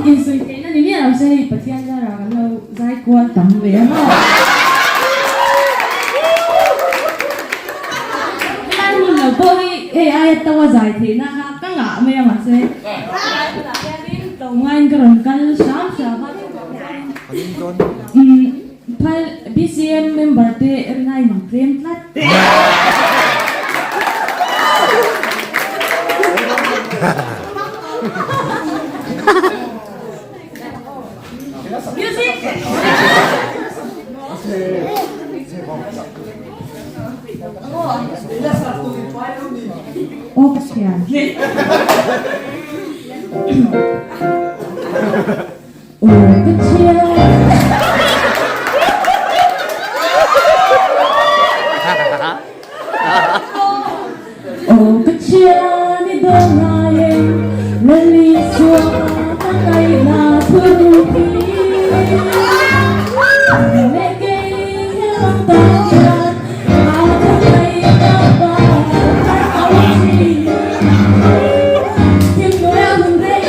Insuih theihna ni miah lo se hei Pathian zarah kan lo zai kual tam ve a maw. Helai hmun lo pawh hi hei aia to a zai theihna kha ka ngah mai a mahse helai hmunah hianin to ngaiin ka rawn kal hram hram a. Phal BCM member te rinai in tlem tlat. Music. Aw Pathian. Aw Pathian. Aw Pathian i dawn ngai em Lal Isua ka ngaihna thuruk hi Leh kei he ram tan hian a ka ngaihna par har au thin Thim hnuaia hun rei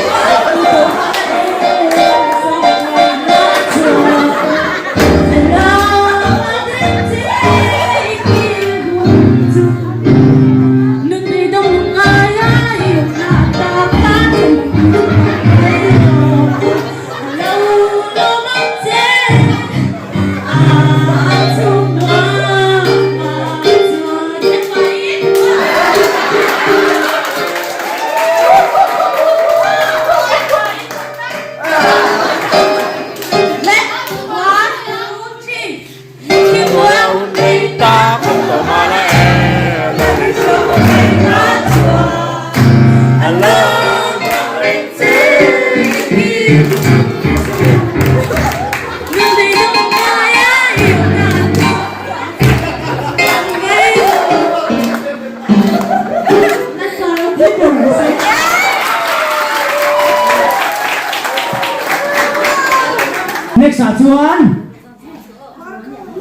Next ah chuan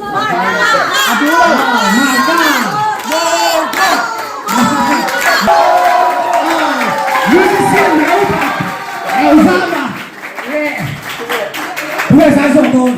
Marka Musician naupa Auzama Tuwe sai zawk dawn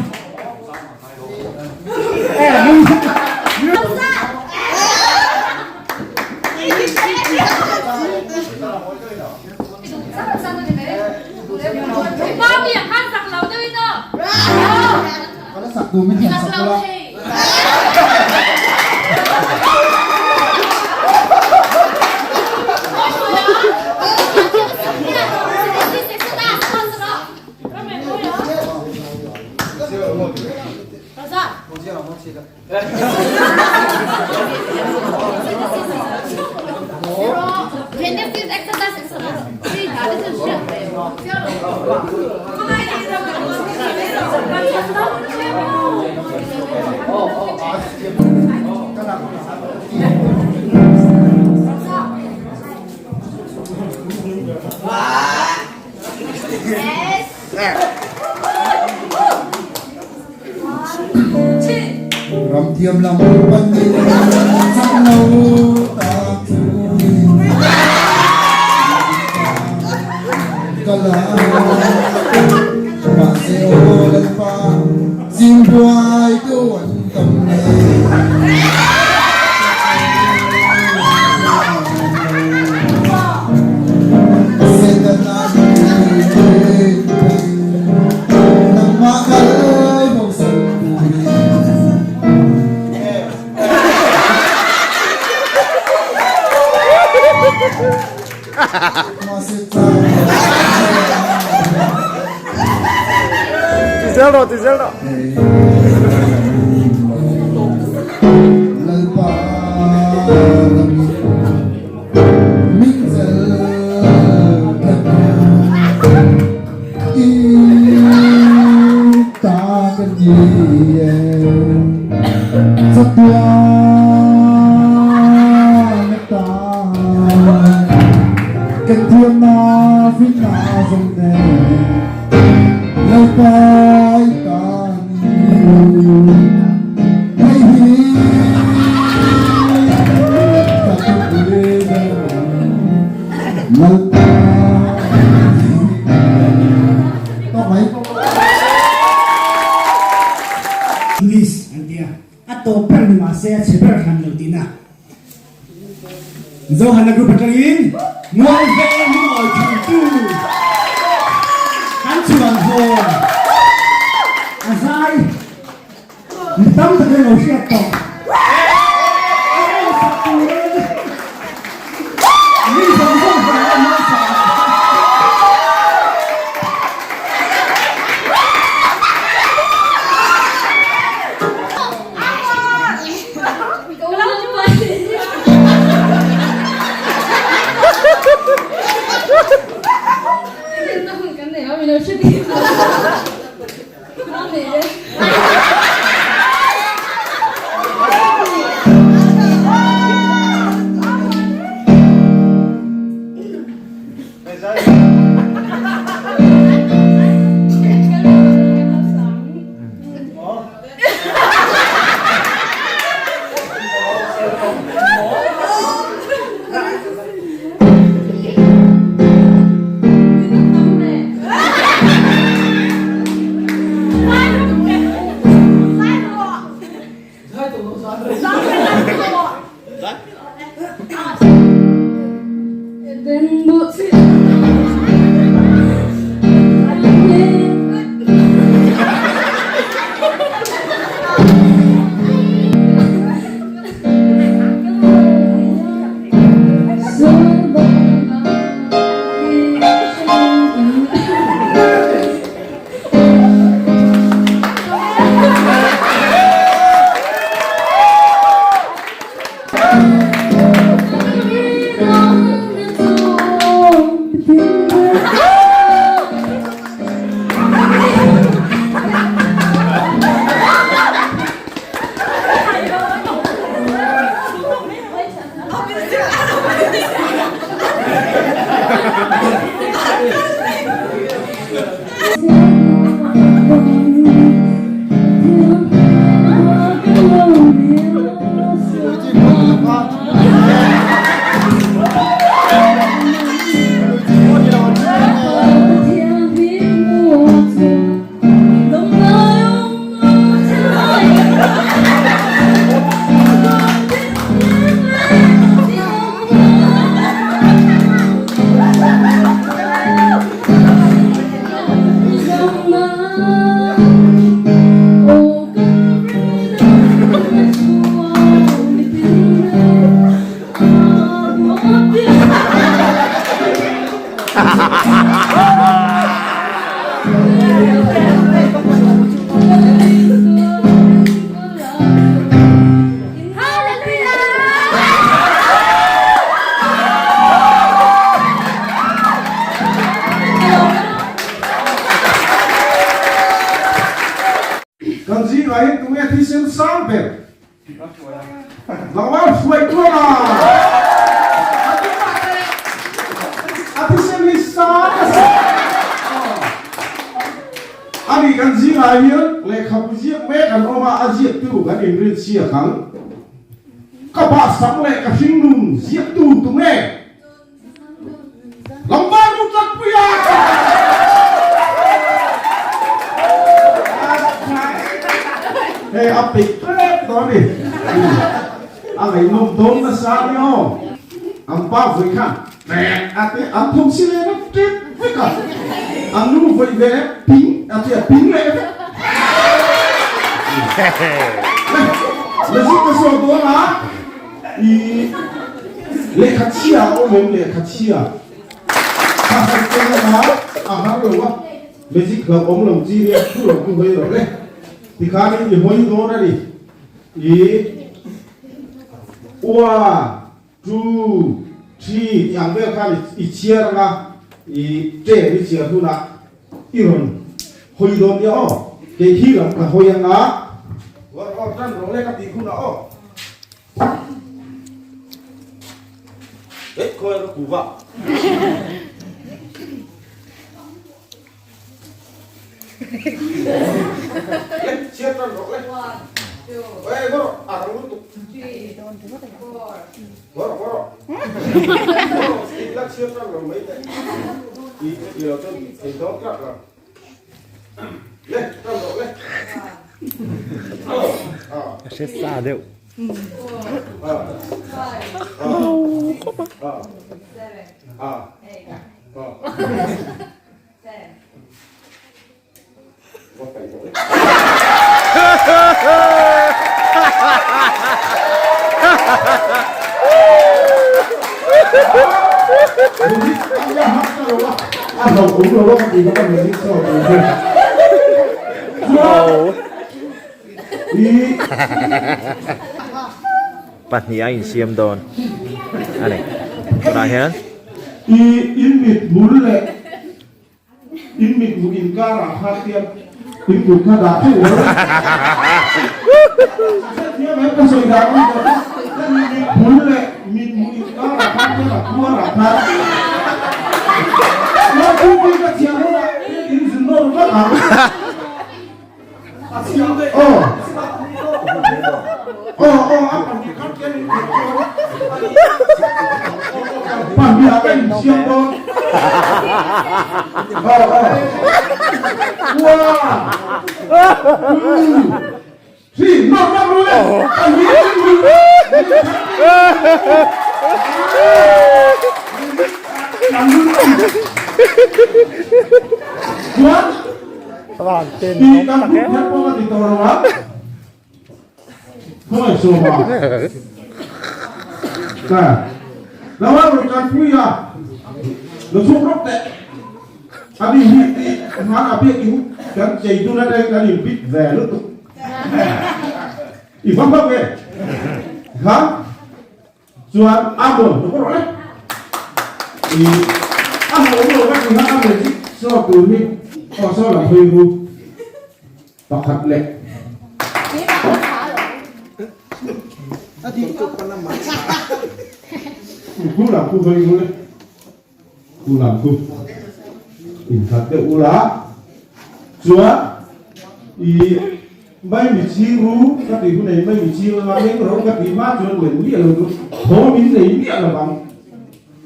Ram thiam lam panin chak lo tak chungin ka la mahse aw Lalpa zing buai tu an tam nei. Ti zel rawh, ti zel rawh. finna zawng nen Lalpa i ta ni. Hei hi ka thupui ber Lalpa Tawk mai. English an tia a tawp ber ni mahse a chhe ber hran lo tihna. Zohana group atangin Mualveng lungawi thingtu kan chuan hawn a zai mi tam takin lo hriat tawh. A rawn sak turin mi zawng zawng vang a hmasa. Kan zingah hian tunge thisen sang ber? Tlangval hruai tuam a! A thisen hi sang a si. Ani kan zingah hian lehkhabu ziak mek an awm a, a ziaktu kan inrin siak ang. Ka bahsak leh ka hringnun ziaktu tunge? Lambai nu tlatpui a! Hei a peih tlep tawh a ni. A ngaihnawm dawn nasa a ni aw. An pa vawi khan ṭek a ti a, an thawm si leh vek ṭek vek a. An nu vawi ve ping a ti a, ping leh vek. Magic ka sawi dawn a. I lehkha chhia a awm em lehkha chhia? Kha han eng anga a har lo a, magic hlauh awm lo chi nia thu lo chu hawi rawh le. Tikhanin i hawi dawn a ni. I one, two, three tih ang vel khan i chhiar anga i ṭem i chhiar hunah i rawn hawi dawn nia aw. Kei khi lam ka hawi anga war war tan rawh le ka tih hunah aw. Ê, khawi ka kuva. Le chhiar tan rawh le. Ê ngaw rawh a rang lutuk. Ngaw rawh ngaw rawh. Ngaw rawh i la chhiar tan lo mai teh. I i lo chuan thei dawn tlak lo. Le tan rawh le. A hre sa deuh. Pahnih a insiam dawn a ni tunah hian. I in mit bul leh in mit hmuh inkarah kha tiang in kut kha dah theuh lo. Hrethiam em ka sawi dah ang ka mit bul leh mit hmuh inkarah kha tiang a khuarah khan Lalpuipui ka thiam hunah in zin nawr vak ang. Ti kan hmuh kher pawh ka ti tawh lo a, khawngaih sawm a ka lo a rawn kan pui a, lo chhuk rawk teh a ni hi ti hman a biak in kan chei dun atangin kan in bit ve lutuk i va hmang e kha Chuan a mawn hlawk rawh le. I a hlawm lo ka ti kha a magic show tur hi aw saw lam hawi ru pakhat leh. Khu lam khu hawi ru le. Khu lam khu inkhat deuh ula chuan i Mai mi ching ru ka tih hun ei mai mi ching anga meng ro ka tih hma chuan men miah lo chu thawm in nei miah lo ang.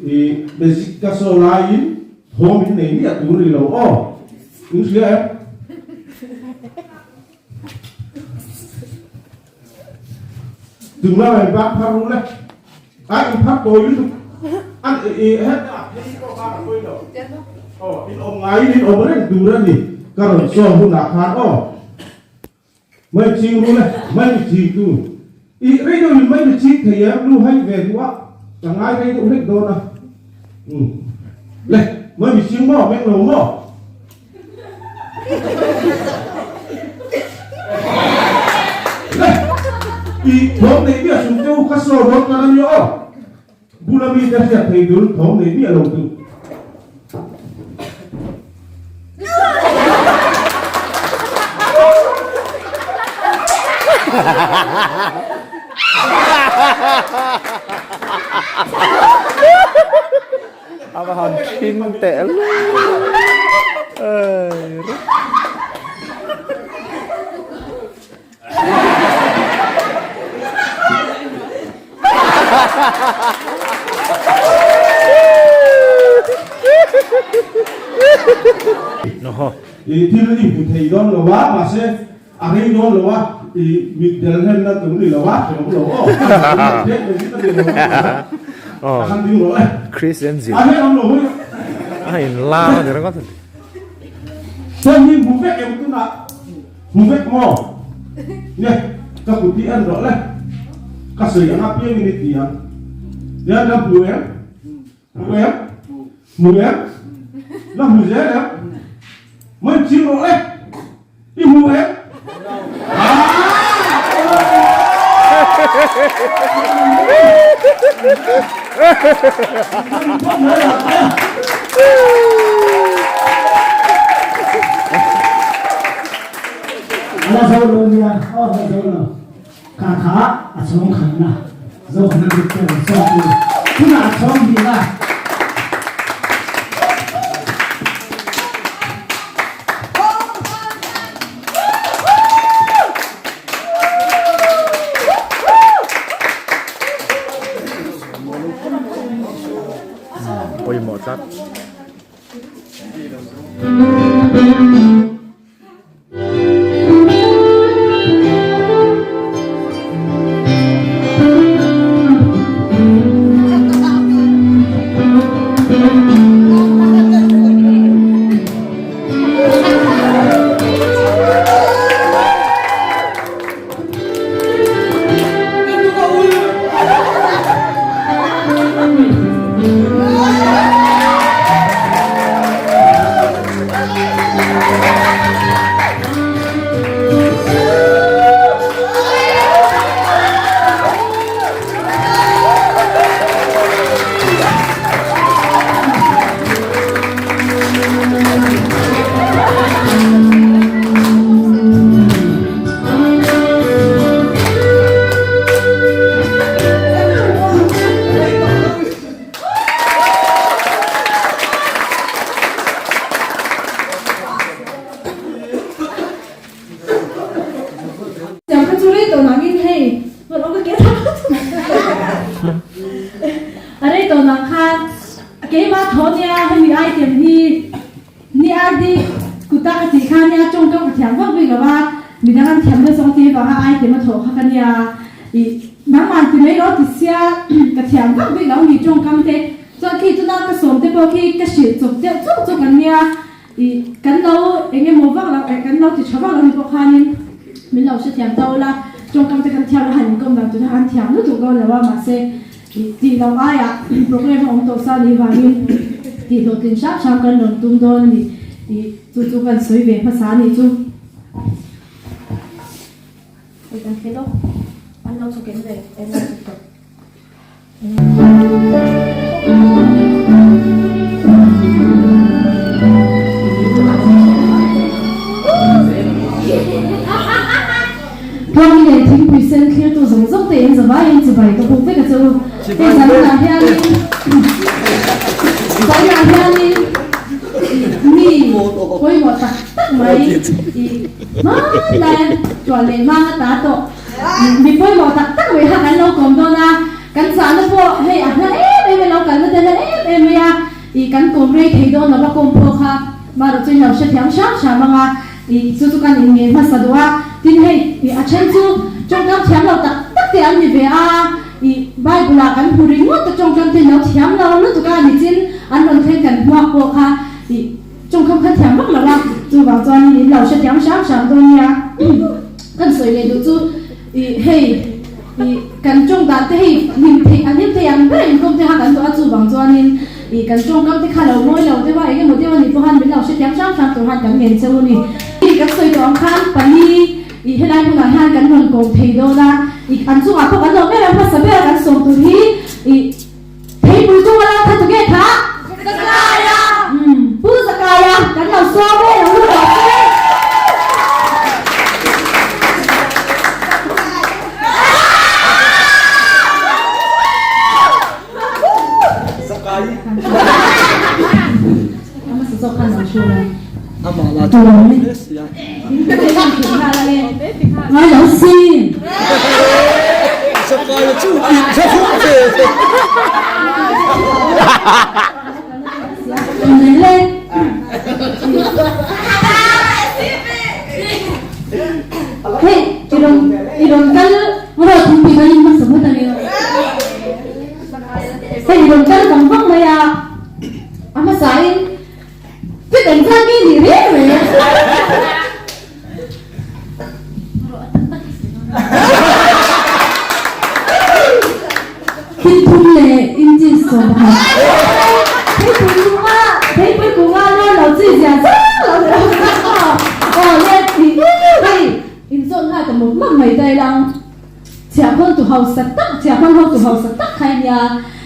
I basic ka saw laiin thawm in nei miah tur ni lo aw. In hria em? Tunlai in bak phar ru le. A in phar tawi lutuk. An i hetah phei pawh khan a pawi lo. Aw in awm ngaiin in awm reng tur a ni. Ka rawn saw hunah khan aw. Mai ching ru le, mai mi ching tu. I rei deuh in mai mi ching thei em lu hai ve duh a, ka ngai rei deuh hlek dawn a. Umm le, mai mi ching maw, meng lo maw? Le, i thawm nei miah chung teu ka saw dawn tan a nia aw. Bula mite hriat thei tur thawm nei miah lo tu. A va han thin teh luai. I thil i hmu thei dawn lo a, mahse a rei dawn lo a, i mit del hlen na tur ni lo a, hrehawm lo aw, a han ding rawh e, a hrehawm lo hawi. A inlar a ni ringawt a ni. Hei hi hmu vek em tunah. Hmu vek maw? Nge, ka kut hi en rawh le. Ka sawi ang apiang in i ti ang. Nia, la hmu em? Hmu em? Hmu em? La hmu zel em? Mai ching rawh le. I hmu em? La zo lo nia aw la zo lo ka kha a chhawng khan na zo khan a dik te so tu tuna a chhawng hi na Siam kha chu rei tawh nangin hei rawn awm ka ke thak a rei tawh nang khan keimah thaw nia hemi item hi Ni RD kuta ka tih kha nia tawngtawng ka thiam vak bik lo a, midang an thiam deuh zawk tih avanga item a thawh kha ka nia. Ih nangmah ti mai rawh ti sia ka thiam vak bik lo ni tawngkam te chuan khi tuna ka sawm te pawh khi ka hrilh chawp deuh chuk chuk an nia. Ih kan lo eng emaw vak lo eh kan lo ti tha vak lo ni pawh khanin min lo hrethiam ta ula tawngkam te kan thiam lo han inkawm dan tuna han thiam lutuk dawn lo a mahse Tih tih loh aiah program a awm tawh sa nih vangin tih hlawhtlin hram hram kan rawn tum dawn a ni tih chu chu kan sawi ve hmasa a nih chu. Hei kan thil aw, an lo chhawk em le, en lo chhawk tawh. Tluangi leh thingpui sen thlirtu zawng zawng te in zavaiin chibai ka buk vek a che u. Hei zanah hianin zanah hianin mi pawimawh tak tak mai i hmanlai tuah leh hmang a ta tawh mi pawimawh tak tak mai kha kan lo kawm dawn a, kan chahna pawh hei a hla em em a lo kalna te hla em em mai a, i kan kawm rei thei dawn lo va kawm pawh kha marawh chu in lo hrethiam hram hram ang a. Ih chu chu kan inngeih hmasa duh a, tin hei ih a then chu tawngkam thiam lo tak tak te an ni ve a, ih Bible ah kan hmu ringawt a tawngkam te lo thiam lo lutuk a nichin an rawn thleng kan hmuak pawh kha ih tawngkam kha thiam vak lo a, chuvang chuanin in lo hrethiam hram hram dawn nia. Kan sawi leh duh chu ih hei ih kan tawng dan te hei hlim theih a hlim thei ang ber inkawm te kha kan duh a chuvang chuanin ih kan tawngkam te kha lo mawi lo deuh a eng emaw deuh a nih pawh khan min lo hrethiam hram hram tur khan kan ngen cheu a ni. Ih kan sawi tawh ang khan pali ih helai hmunah hian kan rawn kawm thei dawn a ih an chungah pawh kan lo ber a hmasa ber a kan sawm tur hi ih theipui kawng a lang kha tu nge kha? Zakaia! Umm Pu Zakaia kan lo sawm e lo lut rawh se. Zakai. A hmasa zawk khan an hruai a. Amah lah chu a hle si a. Ngai lo sin. Zakai chu in thlahrung ve. Le. Hei, i rawn i rawn kal rawh thingpui kan in hmasa phawt ang emaw. Hei i rawn kal vang vang mai a. A hmasa in Fit eng zat nge nih reng reng? Fit thum leh inches 11. Theipui kunga theipui kunga lo lo chi zia zang lo lo aw le ti hei inzawn nghal ta mawp mawp mai ta ilang. Chhiahkhawn tu hausa tak, chhiahkhawn ho tu hausa tak kha i nia.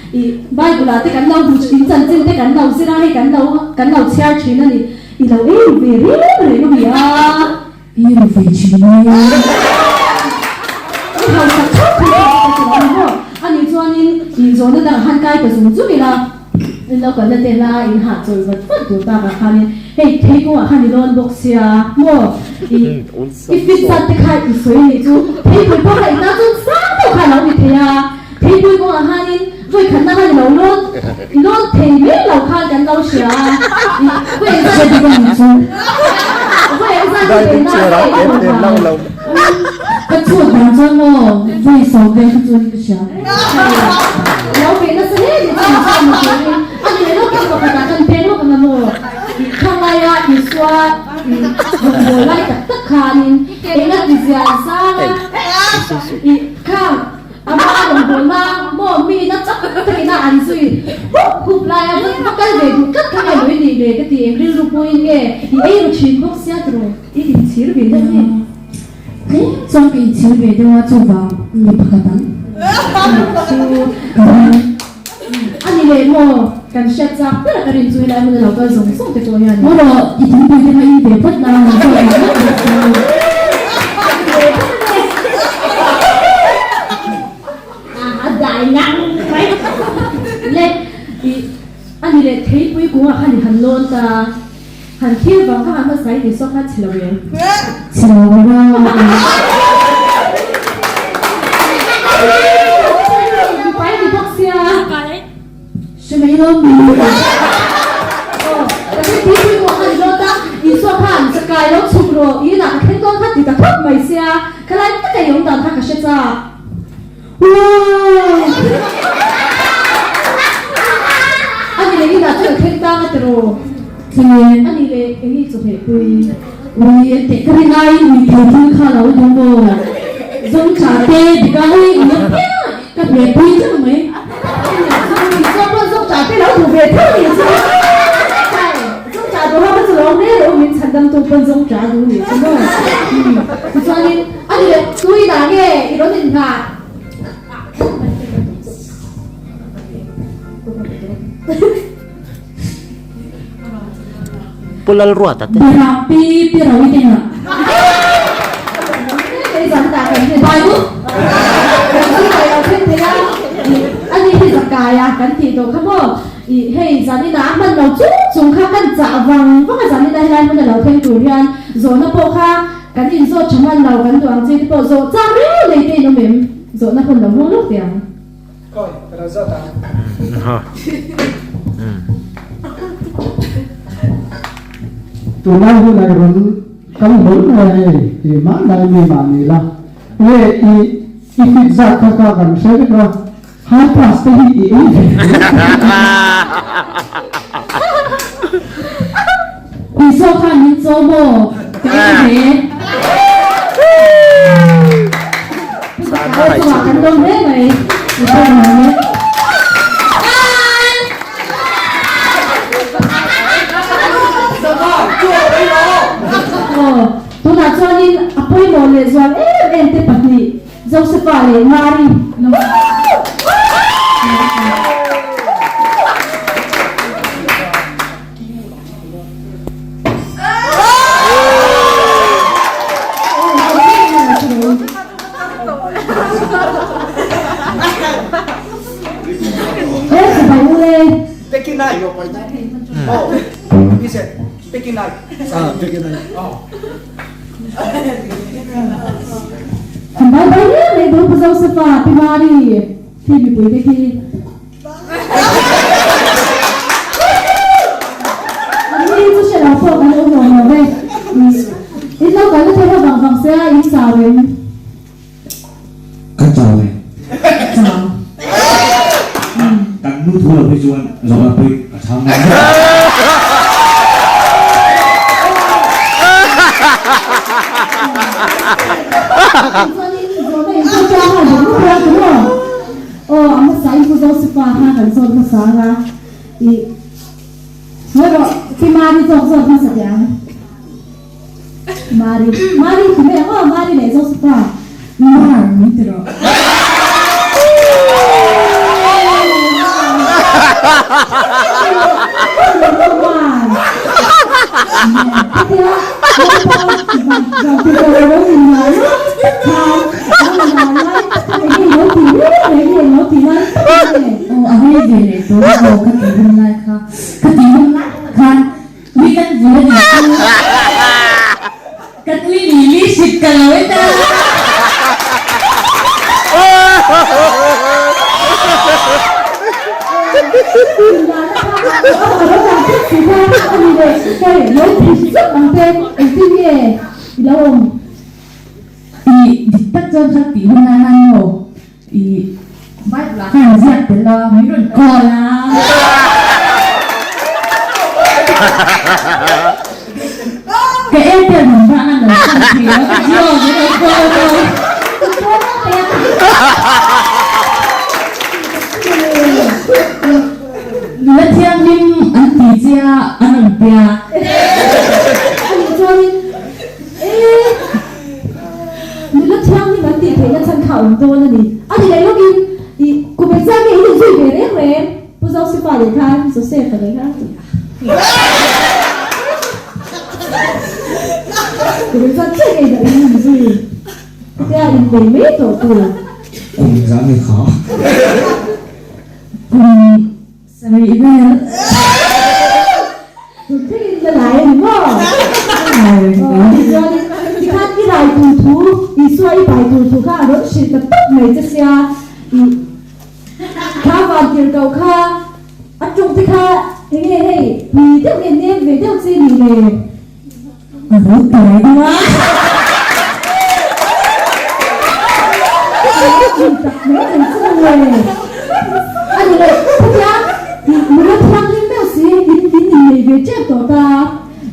I Bible ah te kan lo hmu thin, chanchin te kan lo zir a, hei kan lo kan lo chhiar thin a ni. I lo ei ru ve reng reng a mi a? Ei ru ve thin e. I hausa theuh theuh a ka ti lo a ni maw? Ani chuanin i zawhna dang han kai ta zung zung ila, in lo kalna te la in hahchawl vat vat tur takah khanin hei thei kawngah khan i lawn bawk sia maw? I I fit zat te kha i sawi anih chu theipui pawh kha i tan chuan sang deuh kha a lo ni thei a, theipui kawngah khanin vawi khatna khan i lo lawn lawn thei mai lo khan kan lo hria a, i Ka chhut dan chuan maw vawi sawm vel kha chuan ka hria. Lo ve nasa hle ni chuan chuan ni turin a ni leh lawk a pakhatah kan peng lawk anga maw Khangaia Isua rawngbâwl lai tak tak khanin enga tizia zanga i khang Amah a rawn hawn a, maw mi na chak takin a an zui hup hup lai a, va kal ve duh tlat kha nge maw i nih le ka ti, eng rilru puiin nge i ei ru thin bawk sia tiraw i inchhir ve deuh nge? Tlem chuan ka inchhir ve deuh a, chuvang mi pakhat ang chu ka ring a ni leh maw, kan hriat chak ber a ka rin chu helai hmun a lo kal zawng zawng te pawh hian maw rawh i thingpui te kha in ve phawt na rawn zawk leh ngawt bawk sia maw. A dai ngang mai le i a ni leh theipui kungah khan i han lawn ta han thlir vang vang a hmasa i ni saw kha chhe lo em? Chhe lo ra. Mipa i ni bawk sia. Hre mai lo mi. Aw, ka thil tih pui pawh khan i zawt a, Isua khan chakai lo chhuk rawh, i inah ka thleng dawn kha ti ta thawt mai sia, khalai taka i awm dan kha ka hre chak. Wow! A ni leh inah chu ka thleng tang a tiraw? Thleng e. A ni leh eng i chawhmeh pui? Ui, enteh ka rin aiin ui thei thil kha lo duh maw? Zawng tha te dika hei ui a piang Ka hmeh pui teuh mai. Isua pawn zawng chah te lo duh ve teuh nih chu. Zawng chah duh ho kha chu lo awm reng rawh u min chhandam tu pawn zawng chah duh nih chu maw. Tichuanin a ni leh tui dah nge i rawn inngah. Pu Lalruata te. Beram pi pi ro i teng ah. Ani hi zakai a kan tih tawh kha maw i hei zanin ah a hman lo chung chung kha kan chah vang vang a zanin ah helai hmun a lo thleng tur hian zawhna pawh kha kan inzawt tha hman lo kan duh ang chi te pawh zawh chak riau nei te in awm em zawhna hun lo hmang lawk teh ang. Kawi, ka lo zawt ang. Tunlai hunah i rawn kal hlawl mai a hei, i mahni mi mah ni la. Nge i i fit zat kha kha kan hre vek a, high pass te hi i ei ve hle. Isua khan min chaw maw? Ka ei ve. Kan lawm hle mai. Tunah chuanin a pawimawh leh zual em em te pahnih Josepha leh Mary Bai bai hle mai Pu Josepha Pi Mary khi mipui te khi. Ni chu hre lo pawh kan awm awm lo ve. In lo kal na thei ho vang vang se a in chau em? Kan chau e. Chau. Kan nu thu lo hi chuan zawhna pawih a chhang ngam lo. Chuanin zawhna in chu tang a zawhna pawh a ti maw? Aw, a hmasa in Pu Josepha kha kan zawt hmasa ang a, ih, ngawi rawh, Pi Mari zawk zawt hmasa teh ang. Mari, Mari ti mai ang aw, Mari leh Josepha, Mar min ti rawh. Mar. Hetia, Aw a rei ve leh tawh a aw ka tih hun lai kha ka tih hun lai tak khan ui kan vul a nih chu kan ui li li hrit ka lo e ta. A lo dan tlat si kha a ni leh hei lo phit zauh ang te engtin nge i lo awm? I dik tak chuan kha tih hun lai khan maw i Bible ah khan ziak tel a min rawn call a. Ka Airtel number a lo call thei lo ka Jio min rawn call a. Nula thianghlim an ti che a an rawn tia. Anih chuanin e nula thianghlim an tih theihna chhan kha a awm dawn a ni. A ni leh lawkin i kum engzat nge in inzui ve reng reng Pu Josepha leh khan Joseph-a leh khan kum engzat chiah nge in inzui tia innei mai tawh tur. Kum engzat nge kha? Kum sarih vel. Tun thlengin la lai a ni maw? Tichuanin tikhan i rai tur thu, Isua i pai tur thu kha a rawn hrilh ta tawp mai che sia. I kha van tirhkoh kha a tawng te kha enge hei pui deuh nge nem ve deuh che ni le? A lo tawi deuh a. A ni leh khatia nula thianghlim deuh si in in innei ve tep tawh ta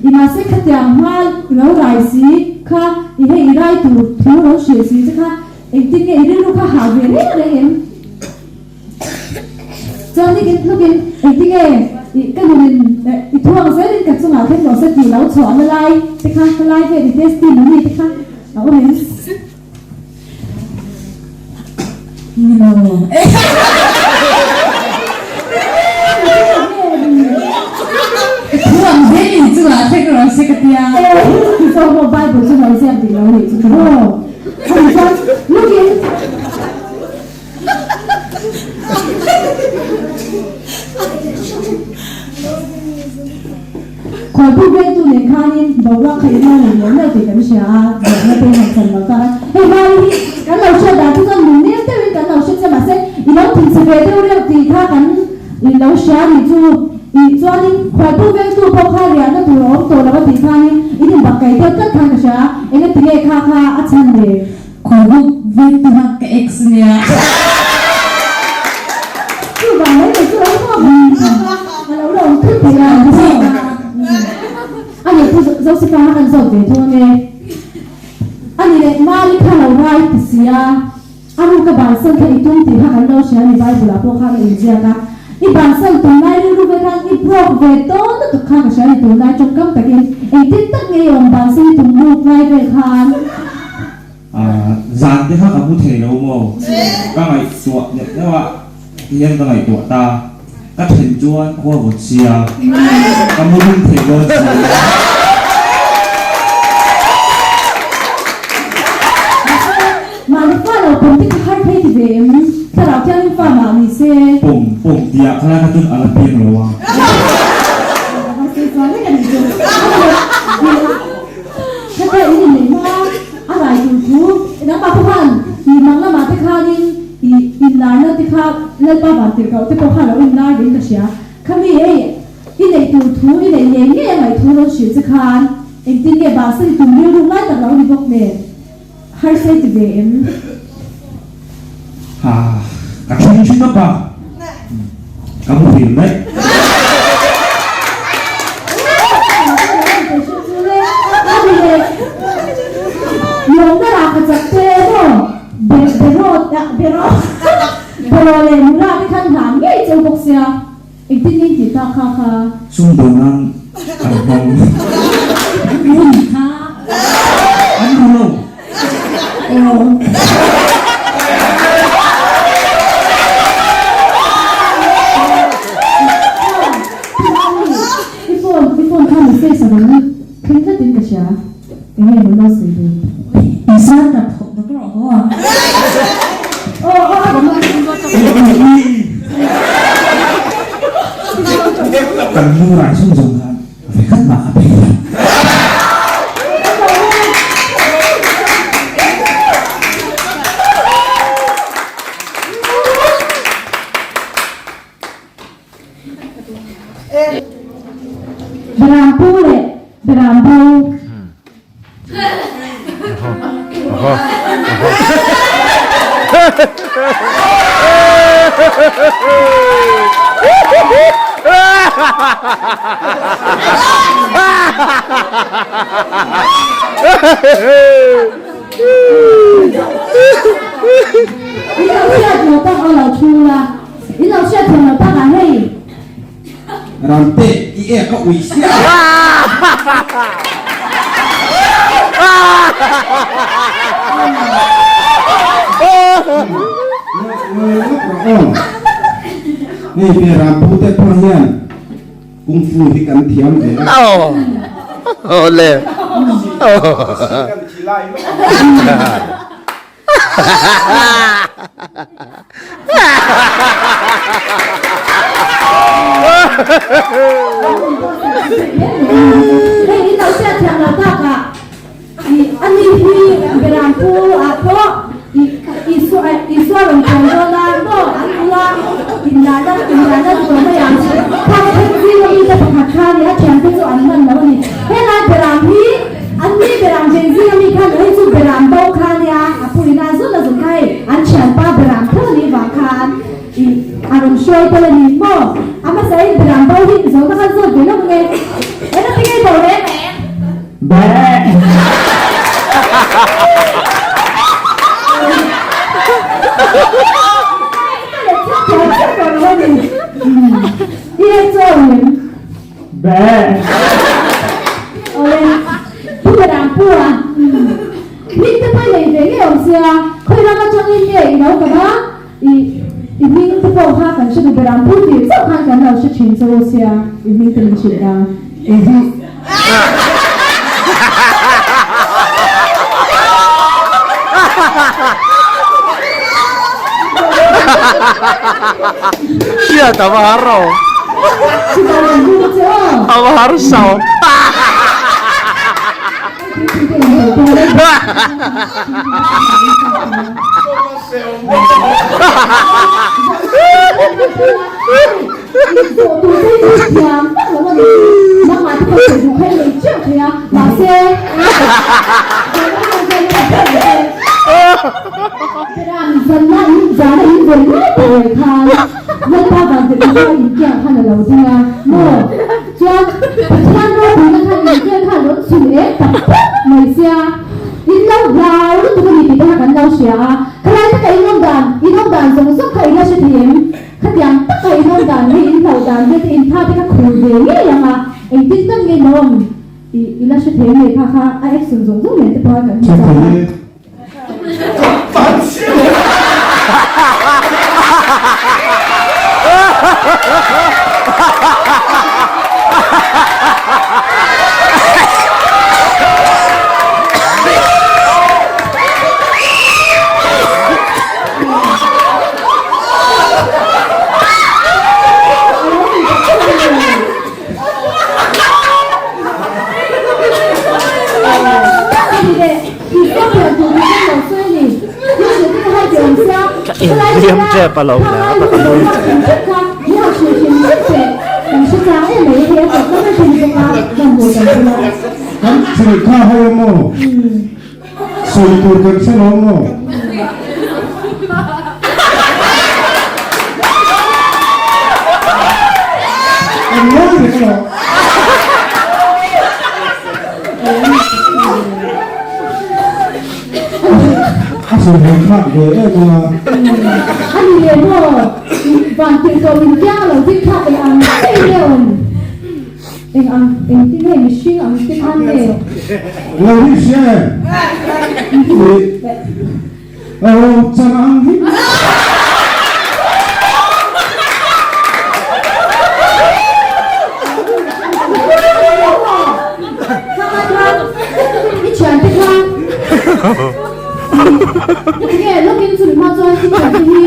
i mahse khatiang hma lo rai si kha i hei i rai tur thu lo hrilh si che kha engtin nge i rilru kha hah ve reng reng em? Chuan nikin tlukin engti nge i ka nunin i thuang zelin ka chungah thleng rawh se tih lo chhuahna lai te kha ka lai vel i testimony te kha a awm em? Ni lo. I thuang zelin i chungah thleng rawh se ka tia. Ti zawk maw Bible chu lo ziak dik lo nih chu maw? Ani chuan lukin. Khualpu vengtu nen khanin boruak kha i hmang nei miau miau tih kan hria a, zawhna te han chan lo tak a. Hei hmai hi kan lo hriat dan chu chuan nung nem deuhin kan lo hre che mahse i lo thinchhe ve deuh reuh tih kha kan i lo hria ni chu. Ih chuanin khualpu vengtu pawh kha riahna tur a awm tawh lo a tih khanin in inbak kai deuh tlat khan ka hria a, engatinge kha kha a chhan le? Khualbuk vengtu kha ka ex nia. Chu vang mai mai chu lo nghawk a lo la awm thut thei a ni maw? A nih chu Josepha kha kan zawt ve thung ange. A nih leh Mali kha lo rai ti si a, a ru ka bansan kha i tum tih kha kan lo hria a ni Bible ah pawh khan a inziak a. I bansan tunlai rilru ve khan i broke ve tawn lutuk kha ka hria a ni tunlai tawngkam takin engtin tak nge i awm bansan i tum muk lai vel khan. Zan te kha ka mu thei lo maw? Ka ngaihtuah neuh neuh a, tihian ka ngaihtuah ta. Ka then chuan khua vawt sia, ka mu ring thei dawn si. Mahni fa lo pawm te kha har phei ti ve em? Thlarau thiangin fa mah ni se. Pawm pawm tiah khalai kha chuan a la piang lo a. Mahse chuan vek a nih chu. Heta in inneih hma a rai tur thu nangmah pawh khan i mang lamah te khanin i inlarna te kha Lalpa van tirh koh te pawh kha lo inlar vein ka hria. Khami hei i neih tur thu i neih ngei ngei a ngaih thu rawn hrilh che khan engtin nge bahsa i tum rilru ngai tak lo ni bawk nen harsa i ti ve em? Ha, ka thleng thin tawp a, ka muhil daih. Sumdawn nan an hmang. An ru lo. I phone i phone kha message a rawn thleng tlat in ka hria eng nge maw lo sawi duh. Isua tap thawk dak rawh haw a. Aw aw a rawn Kan lu rai sum zawng khan Vekhat mah a phei lo. Beram pu leh Beram bo. In lo hriat lo tak a lo thu la, in lo hriat thiam lo tak ah hei. Ramte i ek a ui sia. Hei ve Rampu te pawh hian Kung Fu hi kan thiam ve a. Awle. Hei in lo hriat thiam lo takah i ani hi Berampu ah pawh i Isua Isua rawn chuan dawn a maw an ula inlahna inlahna tur mai ang khang thleng zing ami te pakhat kha a ni a thiante chu an man lo a ni helai Beram hi An ni Beram veng zing ami khan hei chu Beram bo kha nia a pu ina zun a zun kha hei an thianpa Beram tho a nih vang khan ih a rawn hruai tel a ni maw a hmasa in Beram bo hi zawhna khan zawt ve lawk nge eng a ti ngei bo reng Awle, Pu Beram Pu a, hming te pawh i nei ve ngei awm sia, khawi ram atangin nge i lo kal a, i i hming te pawh kha kan hre duh Beram Pu tih chauh khan kan lo hre thin che u sia, i hming te min hrilh ta. Hriat a va har lo. A va har sau. Khatiang taka in awm dan hi in hlauh dan te te in tha te kha khur ve ngei ang a, engtin tak nge in awm i i la hre thei nge kha kha a action zawng zawng nen te pawh a kan hmu chak a. Ka inhliam tep a lo hle a ka nui Kan thil kha ho maw? Sawi tur kan hre lo maw? Kan ngawi reng lo. A sawi ve thlak ve em a. A ni leh maw? Van tirhkoh min kiang a lo ding thlak leh ang chiah in nge awm? Eng ang engtin nge mihring ang te khan nge? Lo hi hria em? Aw chan ang hi. I thian te khan nge lawkin chumi hma chuan i thian te hi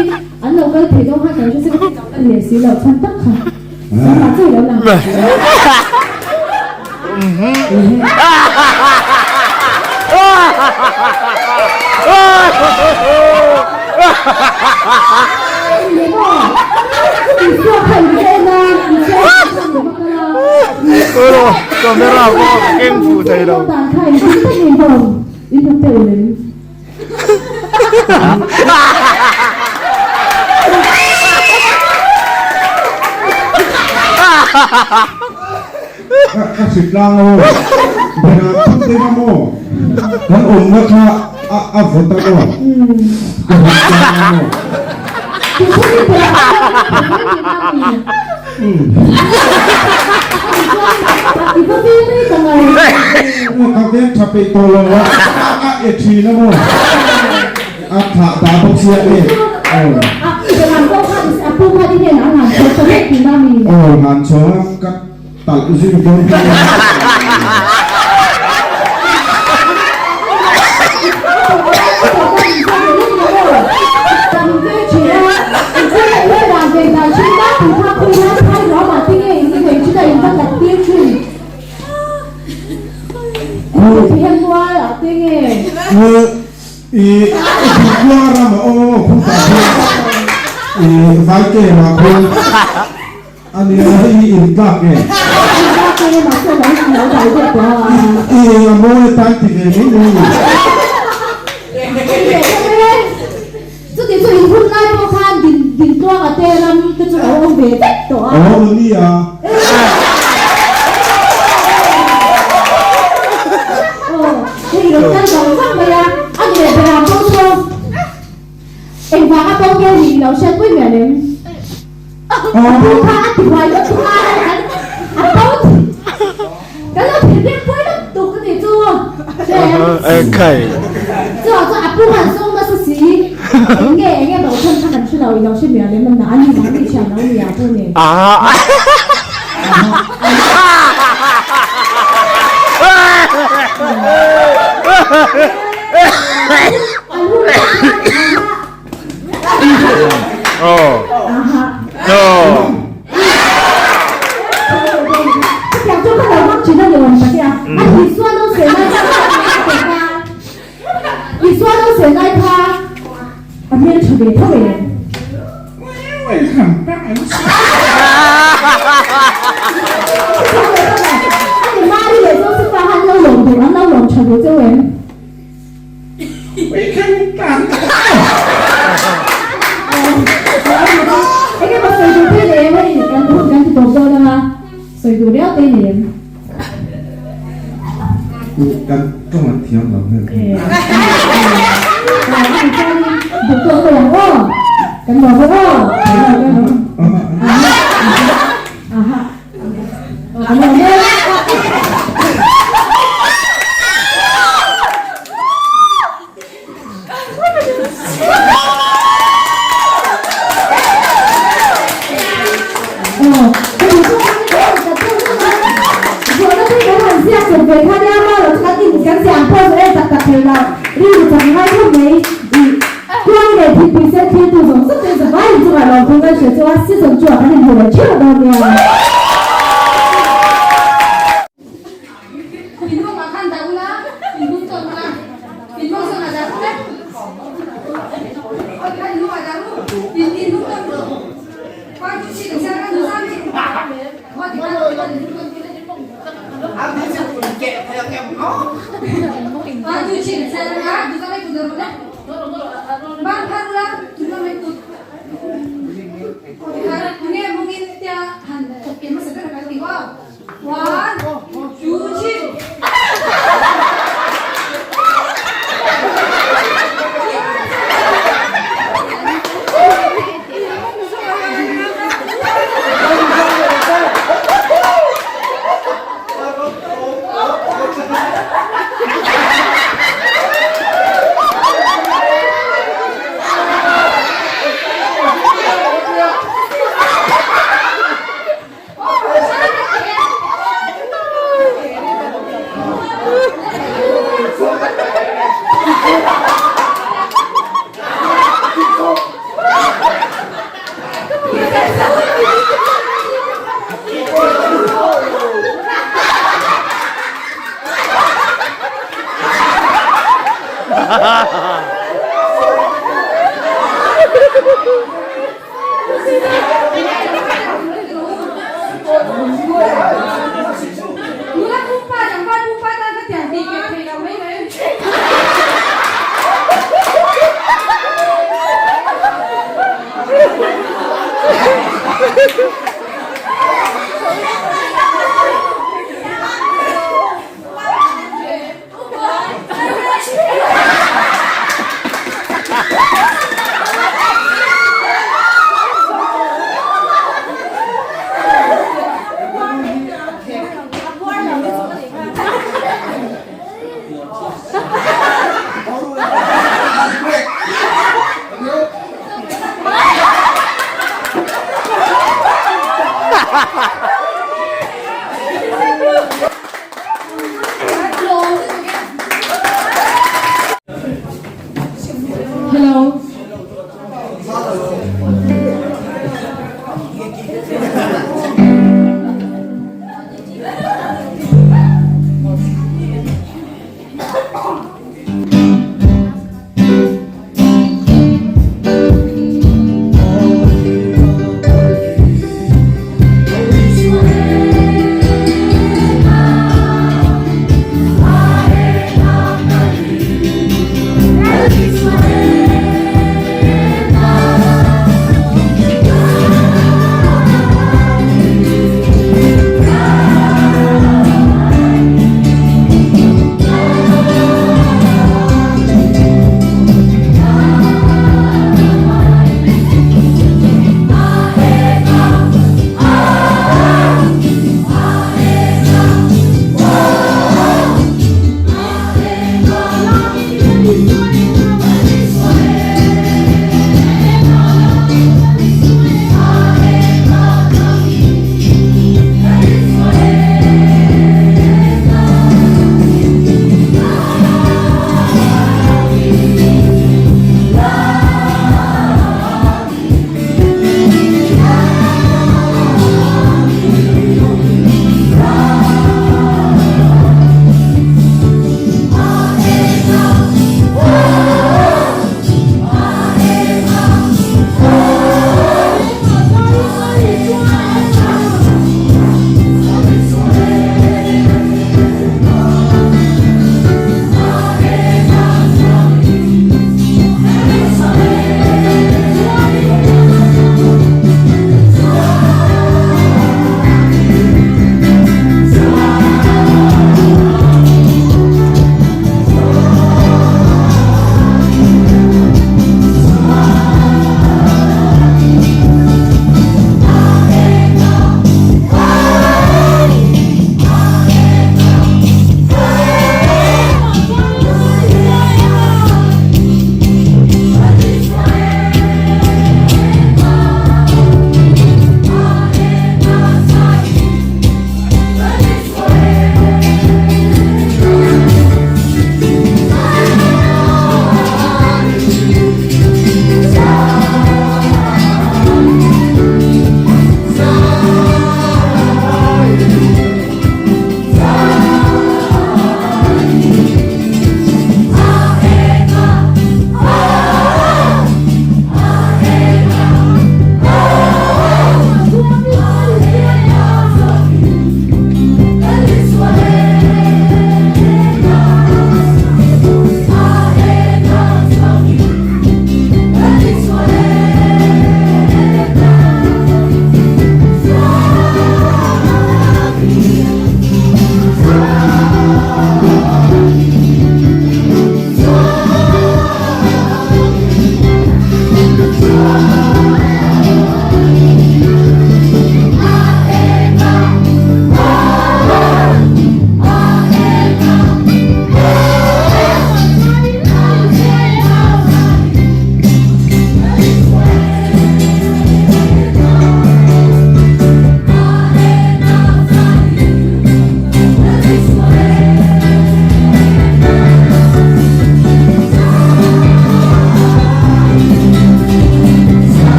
an lo kal thei dawn khan kan hre si leh si lo chhan tak kha. Camera pawh ka keng fuh thei lo. Ka hritlang aw. Bera thut te kha maw? Kan awmna kha a vawt a maw? Ka hritlang a maw? Ka veng tha peih tawh lo a, a e thin a maw? A thlah dah bawk sia e. Aw. Aw han chhawng a ka talh zui dawn kha. I Dikla ram a awm a khutah hian i Vaite mah khuan a nia i intlak nge? I a mawi atan ti ve mai mai ni. Chuti chu in hun lai pawh khan Dintluanga te ram te chu lo awm ve vek tawh a. Aw nia. Aw, hei i lo kal vang vang mai a, a ni leh berah pawh chu engvanga pawh nge ni i lo hriat pui mial em? A pu kha a ti huai lutuk a, a to kan lo thinrim pui lutuk a ni chu hre em? Chuvang chuan a pu khan sawm nasa si, eng nge eng nge lo chhan kha kan hre lo, i lo hre mial em? A ni mahni thiam lo ni a pu ni. Kan tawng an thiam lo hmel.